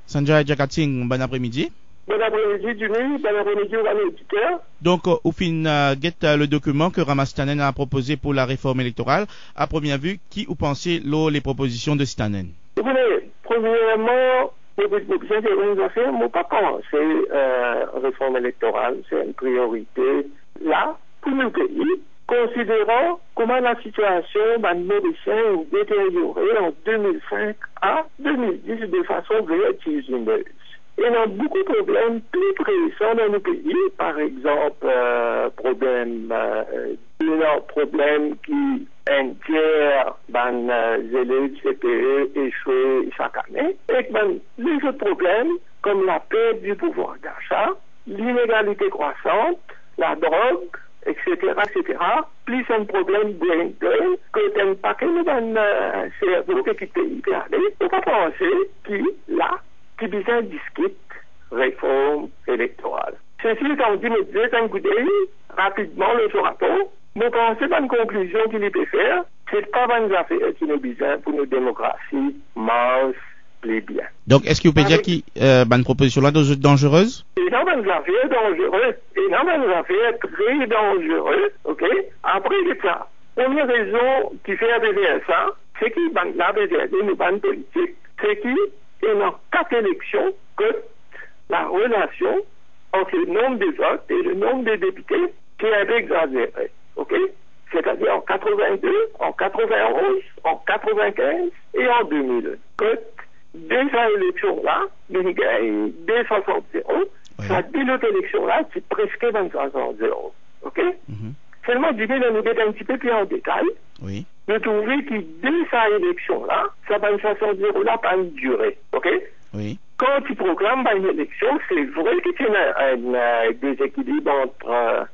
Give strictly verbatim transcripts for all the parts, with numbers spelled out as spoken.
Sanjay Jakatsing, bon apremidi. Bon apremidi, Jimmy. Bon apremidi, ou bann oditer. Donk, ou finn, euh, get, euh, le dokiman ke Ramasitanen a propoze pou la reform elektoral. A première vue, ki ou panse lor le propozision de Sitanen? Ou kone, premierman, mo pou, mo pou dir enn zafer, mo pa panse, euh, reform elektoral, se enn priorite la pou nou pei, konsideran kouma lasitiasion bann move sien inn deteryore an de mil sink a de mil dis de fason vertizinez. Ena boukou problem pli presan dan nou pei, par exanp, euh, problem, euh, ena problem ki enn tier bann, euh, zelev C P E eswe sak ane, ek bann lezot problem kom lapert di pouvwar dasa, linegalite krwasant, ladrog, et cetera, et cetera, plis enn problem brain drain, kot enn pake nou bann, euh, servo pe kit pei pe ale, ou pa panse ki la ki bizin diskit reform elektoral? Sesi etan di, mo dir enn koudey rapidman lor so rapor, mo panse bann konklizion ki li pe fer, se pa bann zafer ki nou bizin pou nou demokrasi mars pli bien. Donk, eski ou pe dir ki, euh, bann propozision la dan-, danzerez? Ena bann zafer danzere, ena bann zafer tre danzere, ok? Apre, get sa, premie rezon ki fer a pe fer sa, se ki bann la pe dir nou bann politik, se ki ena kat eleksion kot larelasion ant le nonb de vot e le nonb de depite ti enpe egzazere, ok? Setadir an katrevin-de, an katrevin-onz, an katrevin-kinz e an de mil. Kot de sa eleksion la, nou gagn de swasant zero, wi, sa de lot eleksion la ti preske bann swasant zero, ok? Mhm. Selman, Jimmy, ler nou get enn tipe pli an detay, wi, nou trouve ki de sa eleksion la, sa bann swasant zero la pa'nn dire, ok? Wi. Kan ti program bann eleksion, se vre ki ti ena enn, euh, dezekilib ant, euh,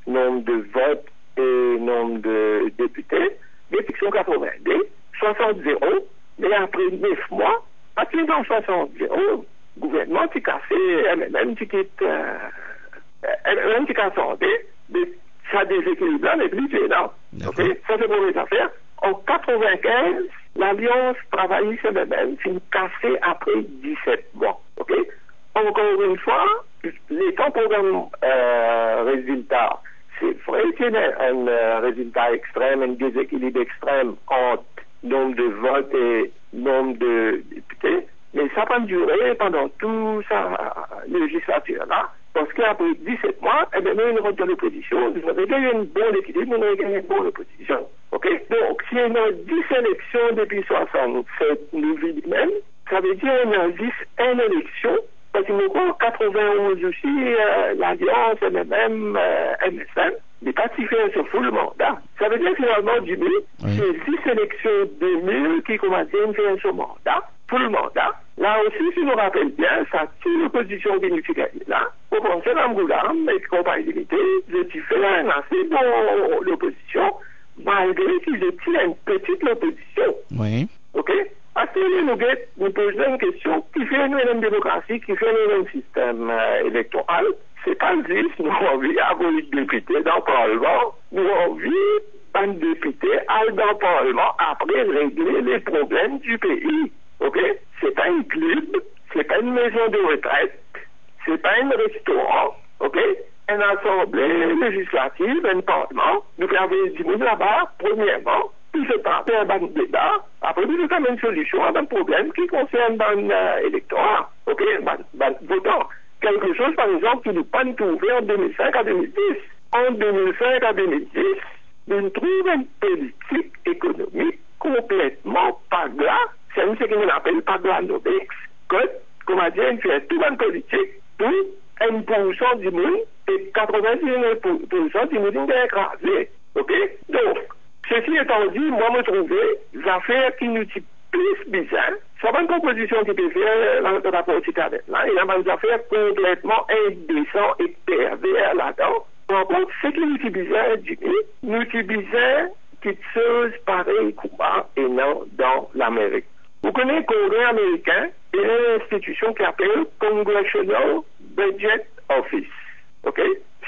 nonb de vot e nonb de depite. Eleksion katrevin-de, swasant zero, me apre nef mwa, pa ti ena swasant zero, gouvernman ti kase, M N M ti kit, euh, M N M ti kase ande, me sa dezekilib la nepli ti la. Dakor. Ok? Sa se premie zafer. An katrevin-kinz, Lalians Travayis M N M finn kase apre diset mwa. Ok? Ankor enn fwa, letan program, euh, rezilta, se vre ki ena enn, euh, rezilta extrem, enn dezekilib extrem ant nonb de vot e nonb de depite, me sa pa'nn dire pandan tou sa lezislatir la, parski apre diset mwa, ebien, nou, nou rant dan lopozision, nou regagn enn bon lekilib, nou regagn enn bon lopozision. Ok? Donk, si ena dis eleksion depi swasannset nou vini mem, savedir ena zis enn eleksion, parski mo krwar katrevin-onz osi, euh, Lalians, M M M, euh, M S M, li pa ti fer so full manda. Savedir finalman, Jimmy, wi, se zis eleksion de mil ki koumadir fer so manda, full manda. La osi, si nou rapel bien, sa ti lopozision ki nou ti gagne la, mo panse Ramgoolam ek Konpagni Limite, zot ti fer enn ase bon lopozision, malgre ki zot ti enn peti lopozision. Wi. Ok? Aster nou get, nou poz nou enn kestion, kifer nou ena enn demokrasi, kifer nou ena enn sistem, euh, elektoral? Se pa zis nou anvi avoy depite dan parlman, nou anvi bann depite al dan parlman apre regle le problem di pei. Ok? Se pa enn klib, se pa enn mezon de retret, se pa enn restoran, ok? Enn asanble lezislativ, enn parlman, nou pe avoy dimoun laba, premierman, pou zot pa fer bann deba, apre pou zot amenn solision a bann problem ki konsern bann, euh, elektora, ok, bann, bann votan. Kelke soz, par exanp, ki nou pa'nn trouve an de mil sink a de mil dis. An de mil sink a de mil dis, nou trouv enn politik ekonomik konpletman pagla, se enn seki nou apel paglanomics, kot, koumadir, inn fer tou bann politik pou enn poursan dimoun, e katrevin-diznef poursan dimoun inn gagn kraze. Ok? Donk, seki etan di, mwa, mo trouve, zafer ki nou ti plis bizin, sa bann propozision ki pe fer, la, rapor Sitanen la, ena bann zafer konpletman indesan e perver ladan. Par kont, seki nou ti bizin, Jimmy, nou ti bizin kiksoz parey kouma ena dan Lamerik. Ou kone, Kongre Amerikin ena enn institision ki apel Congressional Budget Office, ok?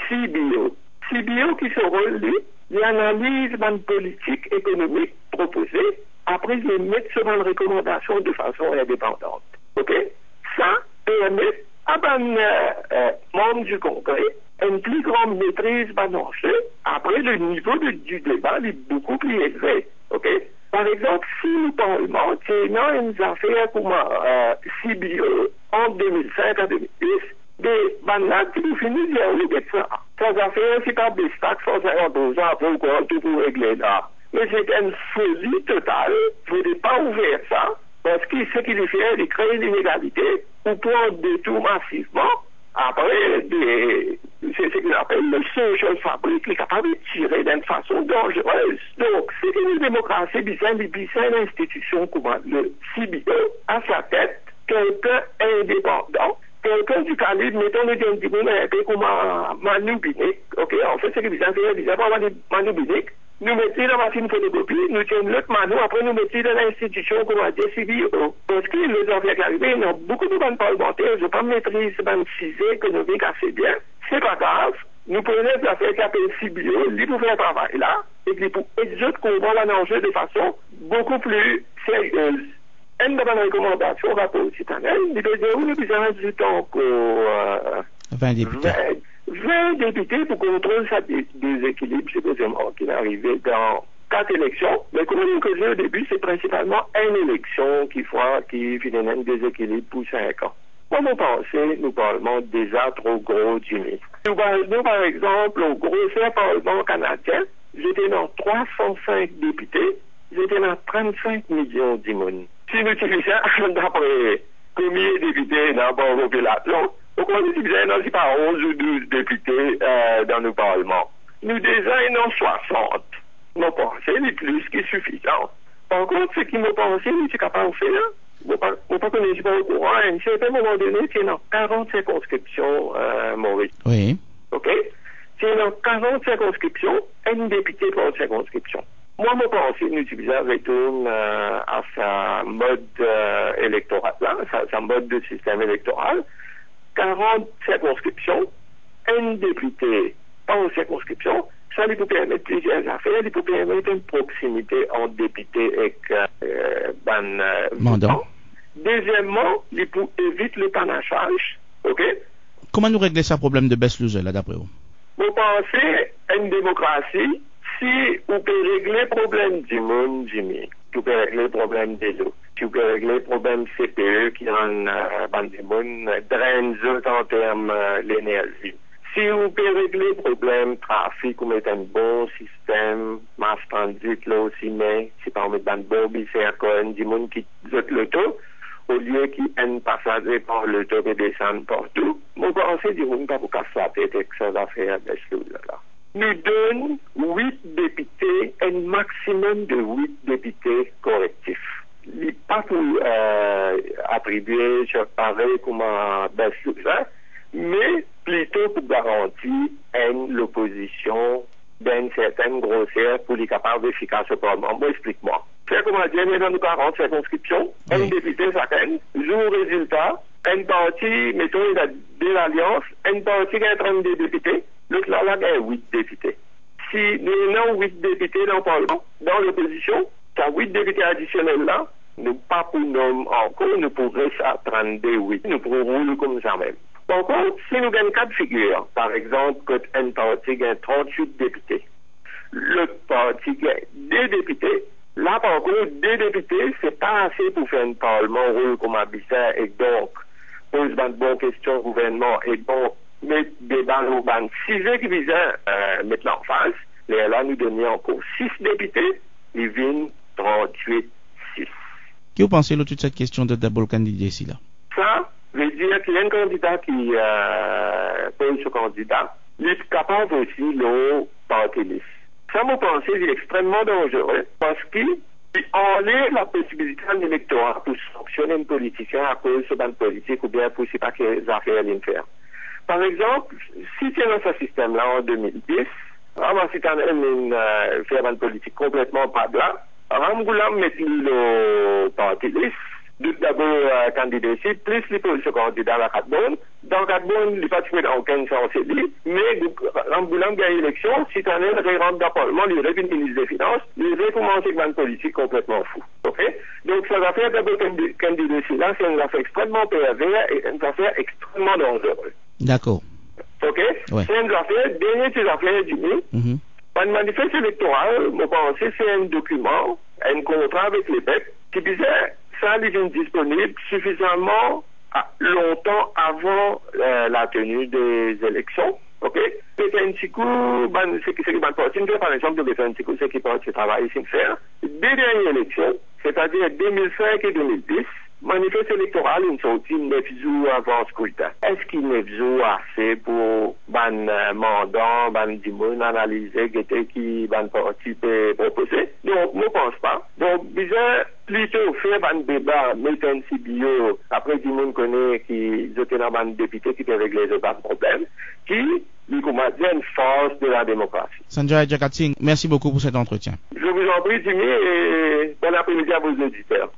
C B O. C B O, ki so rol li? Li analiz bann politik ekonomik propoze, apre li emet so bann rekomandasion de fason indepandant. Ok? Sa permet a bann, eh, eh, manm di Kongre enn pli gran metriz bann anze. Apre, le nivo de, di deba, li boukou pli elve, ok? Par exanp, si nou Parlman ti ena enn zafer kouma, eh, C B O ant de mil sink a de mil dis, be, bann la ti pou fini dir ou, get sa, sa zafer, si pa bes tax san sinkant pour san, apre ou krwar tou pou regle la. Me se enn foli total, fode pa ouver sa, parski seki li fer, li kree linegalite, ou pran detour masivman. Apre, de, se, seki nou apel le social fabric, li kapav etire dan enn fason danzerez. Donk, seki nou demokrasi bizin, li bizin enn institision kouma le C B O, a sa tet, kelkenn indepandan, kelkenn di kalib, meton, nou dir enn dimoun inpe kouma Manou Binic, ok? Anfet, seki bizin fer, bizin pran Manou, Manou Binic, nou met li dan masinn fotokopi, nou tir enn lot Manou, apre nou met li dan institision kouma dir C B O. Parski lot zafer ki arive, ena boukou de bann parlmanter, zot pa metriz bann size ekonomik ase bien. Se pa grav, nou pou ena enn zafer ki apel C B O, li pou fer travay la, e li pou ed zot konpran bann anze de fason boukou pli seryez. Enn dan bann rekomandasion rapor Sitanel, li pe dir ou nou bizin azout ankor, eh, vin depite. Vin, vin depite pou kontrol sa de-, dezekilib, sipozeman, ki arive dan kat eleksion. Me kouma nou koze o debi, se prinsipalman enn eleksion ki fwa ki finn ena enn dezekilib pou sink an. Mwa, mo panse nou Parlman deza tro gro, Jimmy. Nou, par, nou, par exanp, lor groser Parlman kanadien, zot ena trwa san sink depite, zot ena trant-sink milion dimoun. Si nou ti bizin al dapre konbien depite ena par populasion, ou konnen nou ti bizin ena sipa onz ou douz depite, eh, dan nou Parlman. Nou deza ena swasant. Mo panse li plis ki sifizan. Par kont, seki mo panse nou ti kapav fer, mo pa, mo pa kone si ou okouran, a enn sertin moman done, ti ena karant sirkonskripsion, eh, Moris. Wi. Ok? Ti ena karant sirkonskripsion, enn depite par sirkonskripsion. Mwa, mo panse nou ti bizin retourn, eh, a sa mod, eh, elektoral la, sa, sa mod de sistem elektoral. Karant sirkonskripsion, enn depite par sirkonskripsion, sa li pou permet plizier zafer, li pou permet enn proksimite ant depite ek, eh, bann, eh, mandan. Votan. Dezieman, li pou evit le panasaz, ok? Kouma nou regle sa problem de best loser la, dapre ou? Mo panse, enn demokrasi, si ou pe regle problem dimoun, Jimmy, si ou pe regle problem delo, si ou pe regle problem C P E ki rann, eh, bann dimoun, eh, drenn zot an term, eh, lenerzi, si ou pe regle problem trafik, ou met enn bon sistem mass transit lor sime, sipa ou met bann bon bis Air Cohen, dimoun kit zot loto, olie ki enn pasaze par loto pe desann partou, mo panse dimoun pa pou kas latet ek sa zafer best loser la. Nou donn wit depite, enn maximum de wit depite korektif. Li pa pou, eh, atribie, separe kouma best loser, me plito pou garanti enn lopozision dan enn sertin groser pou li kapav efikas o Parlman. Mo explik mwa. Fer kouma dir, nou ena nou karant sirkonskripsion, enn, wi, depite sakenn, zour rezilta, enn parti, meton, ena de lalians, enn parti gagn trannde depite, lot la, la gagn wit depite. Si nou ena wit depite dan Parlman, dan lopozision, sa wit depite adisionel la, nou pa pou nom ankor, nou pou res a trannde wit, nou pou roul koumsa mem. Par kont, si nou gagn ka de figir, par exanp, kot enn parti gagn trantwit depite, lot parti gagn de depite, la, par kont, de depite, se pa ase pou fer enn Parlman roul kouma bizin, e donk, poz bann bon kestion gouvernman, e donk, met deba lor bann size ki bizin, eh, met lanfaz, lerla nou donn li ankor sis depite, li vinn trantwit sis. Ki ou panse lor tou set kestion de double candidacy la? Sa ve dir ki enn kandida ki, eh, poz so kandida, li kapav osi lor parti lis. Sa, mo panse, li extrememan danzere, parski li anlev laposibilite a elektora pou sanksionn enn politisien akoz so bann politik oubien pou sipa ki zafer li'nn fer. Par exanp, si ti ena sa sistem la an de mil dis, Ramgoolam, si tann enn, eh, fer bann politik konpletman pa bla, Ramgoolam met li lor parti lis, dout dabor, eh, kandidesi, plis li poz so kandida lakat bann, dan kat bann, li pa ti pou ena okenn sans li, me Ramgoolam gagn eleksion, si tann enn rerant dan Parlman, li revinn minis de finans, li rekoumans ek bann politik konpletman fou. Ok? Donk, sa zafer double candi-, candidacy la, se enn zafer extrememan perver e enn zafer extrememan danzere. Dakor. Ok? Wi. Se enn zafer, dernie ti zafer, Jimmy, Mhm. bann manifes elektoral, mo panse se enn dokiman, enn kontra avek lepep, ki bizin, sa li vinn disponib sifizaman a-, lontan avan, eh, lateni de zeleksion. Ok? Pe fer enn ti kou, bann, seki, seki bann parti inn fer, par exanp, nou pe fer enn ti kou, seki Parti Travayis inn fer. De dernie eleksion, setadir de mil sink e de mil dis, manifes elektoral inn sorti nef zour avan skritin. Eski nef zour ase pou bann, eh, mandan, bann dimoun analize, gete ki bann parti pe propoze? Non, mo pans pa. Donk, bizin plito fer bann deba, met enn ti bio, apre dimoun kone ki zot ena bann depite ki pe regle zot bann problem, ki li kouma dir enn fars de la demokrasi. Sanjay Jakatsing, merci beaucoup pour cet entretien. Je vous en prie, Jimmy, et bon après-midi à vos auditeurs.